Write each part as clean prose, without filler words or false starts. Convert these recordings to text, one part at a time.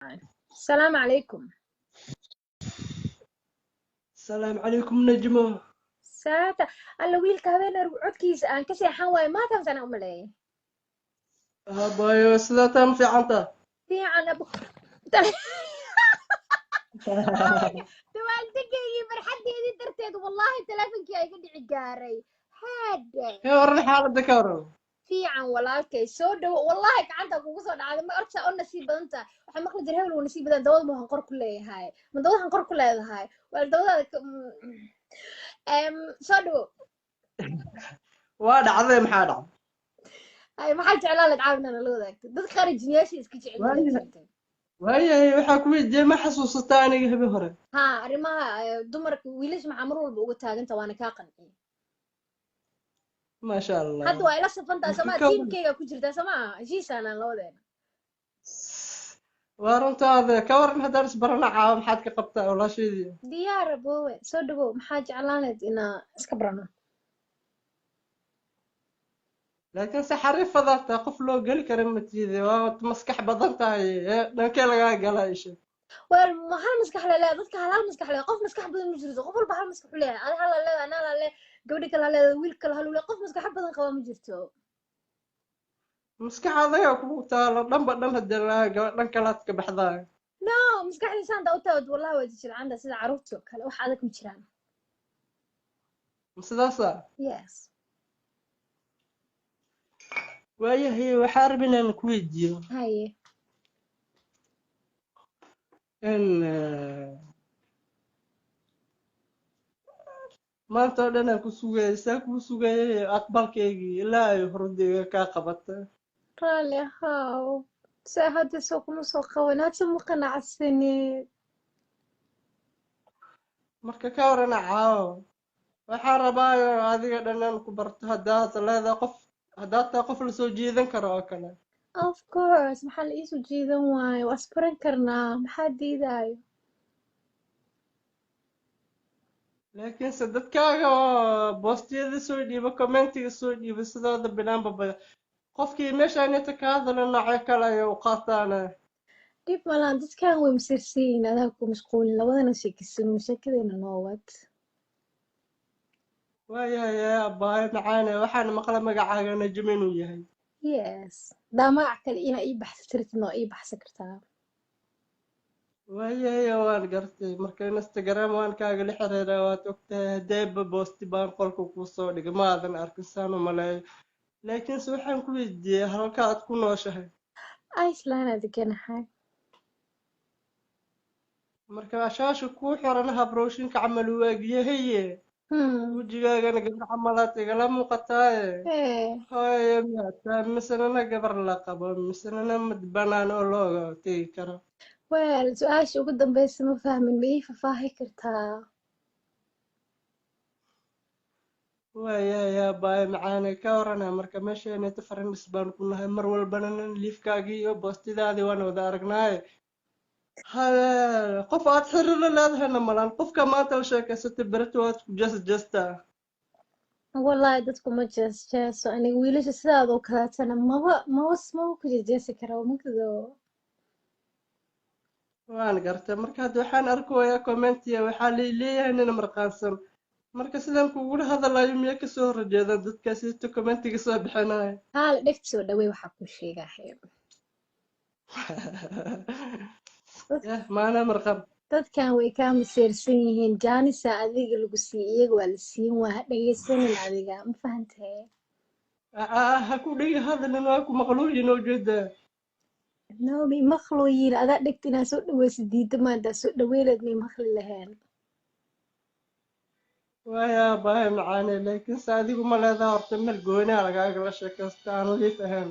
Asalaamu calaykum. Asalaamu calaykum, Najmo. Saata alla, wiilka habeen codkiisa aan ka seexan waayo maatan sana u maleeyay. Abayo, sidaa taa ma fiicanta? Fiican abu. Dabaaldegayii farxaddeedii darteed, wallahi teleefonkii ay iga dhici gaaray haade. Ka waran xaaladda, ka waran? Fiican walaalkay, soo dhawo. Wallahi gacanta kugu soo dhacday, ma orta oo nasiib badan tahay. Waxaa maqli jira hebel wuu nasiib badan, dawad ma hanqor ku leeyahay, ma dawad hanqor ku leedahay? Wal dawadaada soo dhawo. Waa dhacday, maxaa dhacday? Ay, maxaa jeclaa laad caawinaa nala wadaagto? Dad qaar jinyaasha iska jecel. Waayahay, waxaa ku weydiiyey, ma xasuusataa aniga habe hore? Ha, arrimaha dumarka, wiilasha maxaa mar walba uga taaganta, waana kaa qanciyey. Maasha Allah. Hadda waa ila safantaa somaa? Tiimkayga ku jirtaa somaa? Heshiisaanaan labadeena. Waa runtaada. Ka waran haddaan isbarana caawa, maxaad ka qabtaa walaashaydii? Diyaar aboowe, soo dhawow. Maxaa jeclaaneed inaa iska barano? Laakiin se xariifadaa taa, qof loo geli kara ma tiide, waa maskax badan tahay, ee dhankee lagaa galaa isha? Wel, ma hal maskax le dadka, hal hal maskax le, qof maskax badan ma jirto. Qof walba hal maskax u leeyahay. Adi hal leedahay, anaa la le, gabadhi kale leedahay, wiil kale hal u leeyahay. Qof maskax badan qaba ma jirto. Maskax adagaa kugu taalo, dhanba dhan hadii lagaa galo, dhan kalaad ka baxdaa. No, maskaxdii saanta u taawad, wallahi waa jijilcanta sida carruurta oo kale, wax adag ma jiraan. Sidaasa? Yes. Waayahay, waxaa rabin inaan ku weydiiyo. Haye. In maanta oo dhan aan ku sugayay, saa kuu sugayay, aqbalkaygii ilaa ay hurdayga kaa qabata. Raalli ahaw, se hadda soo kuma soo qaban, hadda ma qanacsanid? Marka ka warana caawo, waxaan rabaayo adiga dhanaan ku barto, haddaad leedahay qof, haddaad tahay qof lasoo jiidan karo oo kale. Of course, maxaa la iisoo jiidan waayo? Waa isbaran karnaa, maxaa diidaayo? Laakiinse dadkaaga oo boostiyada soo dhiibo, commentiga soo dhiibo, sidooda binaanba bada, qofkii meeshaan inta ka hadala noocyo kale ayay u qaataana. Dhib malaan, dadkan way masirsiin, adaa ku mashquulin, labadana sheekisano, sheekadeena noo wad. Waayahay abaayo macaane, waxaan maqla magacaaga Najmo inuu yahay. Yes, daa magac kale inaa ii baxsan kartid, noo ii baxsan kartaa. Waayahay, waan gartay. Marka Instagram waan kaaga la xiriiraa, waad ogtahay. Hadeeba boosti baan qolka kuu soo dhigay, ma aadan arkin saan u maleeyo. Laakiinse waxaan ku weydiiyey halka aad ku nooshahay. Iceland aa deganahay. Marka ashaasha kuu xiran habrooshinka camal uu egyahaye, wejigaagana gabar camalaad igala muuqataaye. Hooyo miyaad misenana gabar la qabo, misenana mid banaan oo looga tegi karo? Well, su-aasha ugu dambeysa ma fahmin, ma ii faahfaahi kartaa? Waayahay abaayo macaane, ka warana marka meesha friends baan ku nahay, mar walbana liifkaagii iyo boostidaadii waan wada aragnaaye. Qof aad xiriir la leedahayna malan, qofka maanta la sheekaysatay berito waad ku jees jeestaa. Wallahi dadku ma jees jeeso aniga, wiilasha sidaadoo kaleetana maba ku jeejeesi kara makado. Waan gartay. Marka hadda waxaan arkayaa commentiya, waxaa leeyahay nin marqaansan. Marka sidan kugula hadalayo miyaa kasoo horjeedaan dadkaasito commentiga soo bixinaya? Haal dhegta soo dhawey, waxaa kuu sheegaya. Maana marqab. Dadkan way kaa maseersan yihiin, jaanisa adiga lagu siiye iyaga waa la siin, waa ha dhegaysanin adiga, ma fahantay? Ha ku dhegi hadalin, waa ku maqluuyin oo jeedaa. No, may maqlooyin, adaa dhegta inaa soo dhaweysa diida, maantaa soo dhaweyleed may maqli laheen. Waaya baahay macaane, laakiinse adigu ma leedaha horta meel gooniha lagaagala sheekaysta aan liif ahayn?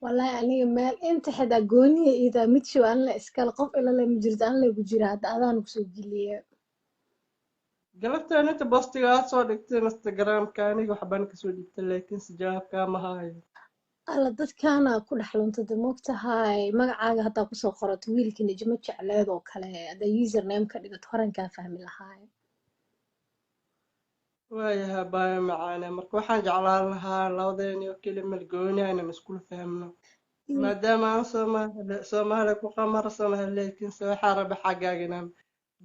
Wallahi aniga meel inta xitaa gooniya iitaa mid show anla iskale, qof ilale ma jirto, anla ku jira, hadda adaan kusoo geliye. Galabtaan inta boostiga aad soo dhigtay Instagramka, aniga waxbaan kasoo dhigtay, laakiinse jawaabkaa ma hayo. Alla, dadkaana ku dhex lunta de, moogtahay magacaaga haddaa kusoo qorato wiilka Najmo jecleed oo kale, haddaa username ka dhigato, horan kaa fahmi lahaay. Waayaha baaya macaane, marka waxaan jeclaan lahaa labadeeni oo keli meel gooni inaan iskula fahmno. Maadaama aan Soomaali ku qamarsanahay, laakiinse waxaa raba xaggaaga inaan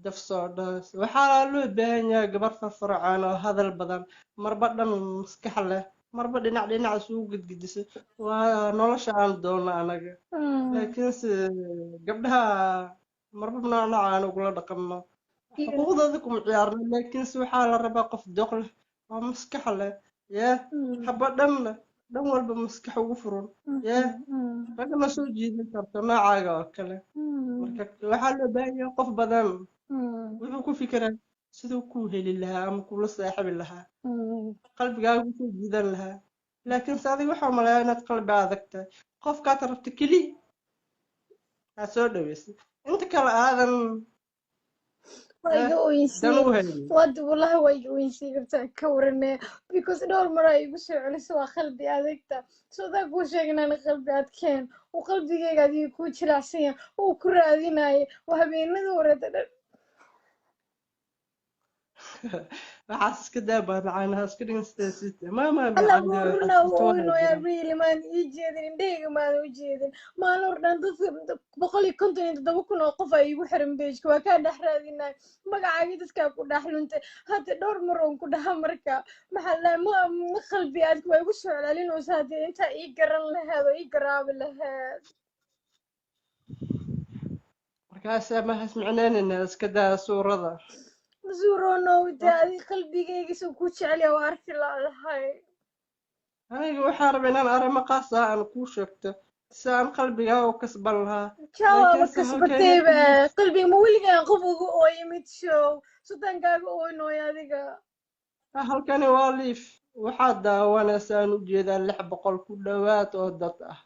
daf soo dhaas. Waxaa loo baahan yahay gabar firfircoon oo hadal badan, marba dhan maskax leh, marba dhinac dhinac isugu gedgedisa. Waa nolosha aan doono anaga. Laakiinse gabdhaha marba nooc nooc aan ugula dhaqanno, xuquuqdooda kuma ciyaarno. Laakiinse waxaa la rabaa qof doq leh oo maskax leh, yee, haba dhan leh, dhan walba maskax ugu furan, yee, ragna soo jiidan karto noocaaga oo kale. Marka waxaa loo baahan yahay qof badan wuxuu ku fikiraa siduu kuu heli lahaa ama kula saaxibi lahaa, qalbigaaga kusoo jiidan lahaa. Laakiinse adiga waxaa maleeyaa inaad qalbi adag tahay, qofkaad rabta keli aad soo dhaweysay, inta kale aadan Waa iga dan oynsiiyey. U helin. Wada wallahi waa iga oynsiiyey gabtaa ka warane, because dhowr mar ay igu soo celiso waa qalbi adagta. Sodaa kuu sheegin aan qalbi adkeen uu qalbigayga adiga kuu jilicsan yahay uu ku raadinayay waa habeenada horeeta dhan. Waxaas iska daa baa macaan, ha iska dhigin sidaasita maama. Alla Macaan runa waxaas waa ooynoyaa jiraan. Really maan ii jeedin, indhahayga maadan u jeedin. Maalin hor dhan dadka 157,000 oo qof ay iigu xiran page-ka waa kaa dhex raadinay, magacaagii dadkaa ku dhex luntay. Hadda dhowr mar oon ku dhaha marka maxaa la ma qalbi aadka waa igu soo celcelinaysa. Haddii intaa ii garan laheed oo ii garaabi laheed. Markaasaa mahas micnaynayna, iska daa suurada. Masuuronow dee adi qalbigayga soo ku jecel yahay waa arki laadahay. Aniga waxaan rabaa inaan arrimo qaas ah aan kuu sheegto si aan qalbigaaga u kasban lahaa. Jawaaba laakiinse halkeen kasbatayba qalbiga ma weligaan qof ugu ooyay mid show sultaankaaga ooynooy adiga. Halkani waa live, waxaad daawanaysaa aan ujeedaa 600 ku dhowaad oo dad ah.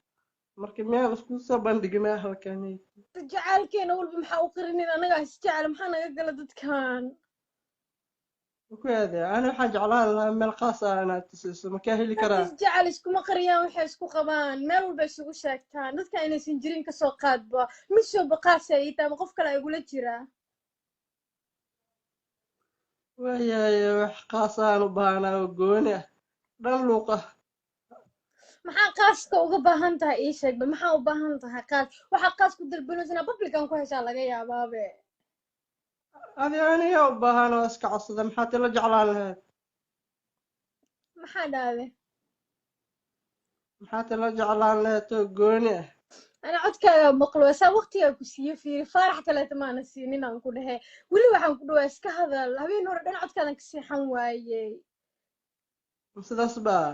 Marka miyaan isku soo bandhignaa halkani? Jacaylkeena walba maxaa u qarinin? Annagaa isjecel, maxaa naga gala dadkan? Ku aade ani waxaan jeclaan lahaa meel khaas ah inaad tusiso, makaa heli dad karaa? Isjecel iskuma qariyaan, waxay isku qabaan meel walba isugu sheegtaan. Dadka inaysan jirin kasoo qaadba mid soo baqaasa ii tahay ama qof kale igula jiraa. Waayahay, wax khaas aan u baahnaa oo gooni ah, dhan luuq ah. Maxaa qaaska uga baahan tahay? Ii sheegba maxaa u baahan tahay qaas? Waxaa qaas ku dalbanaysanaa publican ku heshaa laga yaabaabe. Adi aniga u baahan oo iska codsada, maxaad ila jeclaan lahayd? Maxaa dhahde? Maxaad ila jeclaan lahayd oo gooni ah? Ana codkaaga maqlo saa waqtigaa ku siiye. Fiiri, faarax kaleeta maana siinin aan ku dhehe. Weli waxaan ku dhawaa iska hadal. Habeen hore dhan codkaadan ka seexan waayey. Sidaas baa.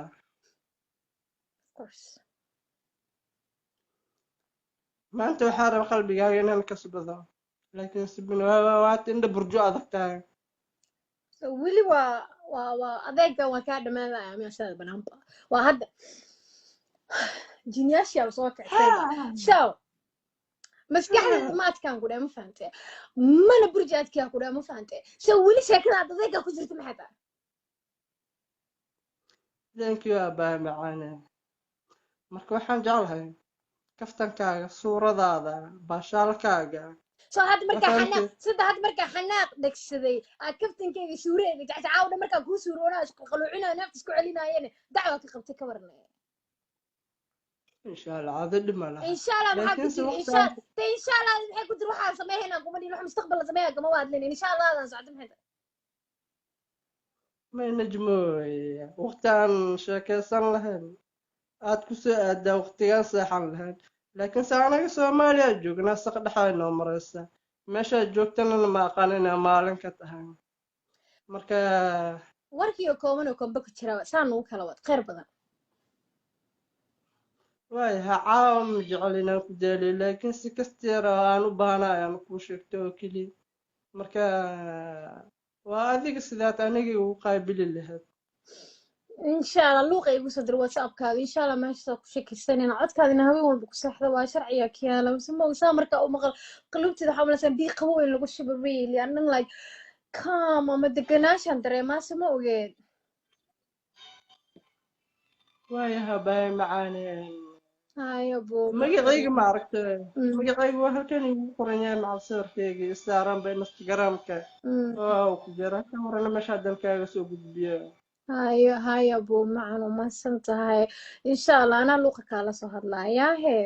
Of course. Maanta waxaa raba qalbigaaga inaan kasbado, laakiin sibin waad indha burjo adag tahay. So weli waa adeega waa kaa dhamaanaya meeshaada banaanba waa hadda jinyaashiyaa soo kactayba. So maskaxdeeda ma adkaan ku dhahay, ma fahante? Mana burji adkaa ku dhahay, ma fahante? So weli sheekada aad adeega ku jirta maxay tahay? Thank you, abaa macaane. Marka waxaan jeclahay kaftankaaga, suuradaada, baashaalkaaga. So hadda markaa Ma xanaaq fahamtay? Sida hadda markaa xanaaq dhegsaday aa kaftankayga suureega jecta caawdha markaa kuu suuroonaa isqalqaluucinaya neefta isku celinaayene dacwa ka qabtay ka warnay. Insha Allah caado dhib ma laha. Insha Allah maxaa ku laakiinse jira? waqti Insha de insha Allah maxay ku jira? Waxaan sameeynaa kuma dhihin, wax mustaqbal la sameeyaa kama waadlin. Insha Allah adaan socdo maxay tahay? May najmooy, waqti aan sheekaysan lahayn aad ku soo aadaa waqtigaan seexan lahayn. Laakiinse anaga Soomaaliya joognaa, saq dhexaa inoo maraysa. Meeshaad joogtana ma aqaan inaa maalin ka tahay marka. Warkii oo kooban oo kombe ku jira saa nugu kala wad khayr badan. Waayaha, caawa ma jecel inaan ku daaliyo, laakiin si kasta yar oo aan u baahna ayaan kuu sheegto oo keliya. Marka waa adiga sidaad aniga igu qaabili lahayd. Insha Allah luuqa igu soo dir WhatsAppkaaga. Insha Allah meeshaas ku sheekaysanayna. Codkaadina haween walba ku seexda waa sharciga kiyaala mise ma saa markaa u maqal qulubteeda waxaa malaysaa biyo qabow in lagu shubo. Really and then like calm ama deganaashaan dareemaa, se ma ogeed? Waayaha, baay macaane. Hayo buu. Magacayga ma aragtay? Magacayga waa halkan igu qoran yahay, macal sawirkayga i saaran ba Instagramka oo ku jira. Ka horena meesha dalkaaga soo gudbiyo. Hayo, hayo buu macan, umadsan tahay. Insha Allah anaa luuqa kaala soo hadlayaa hee.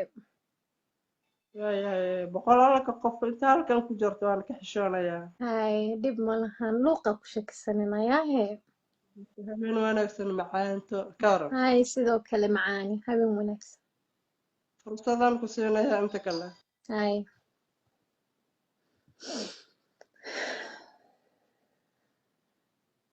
Waayahay, boqolaalka qof inta halkan ku jirto waan ka xishoonayaa. Hay, dhib ma lahan, luuqa ku shakisaninayaa hee. Habeen wanaagsan, macaanto, ka waran? Hay, sidoo kale macaani, habeen wanaagsan. Fursadaan ku siinayaa inta kale. Hay.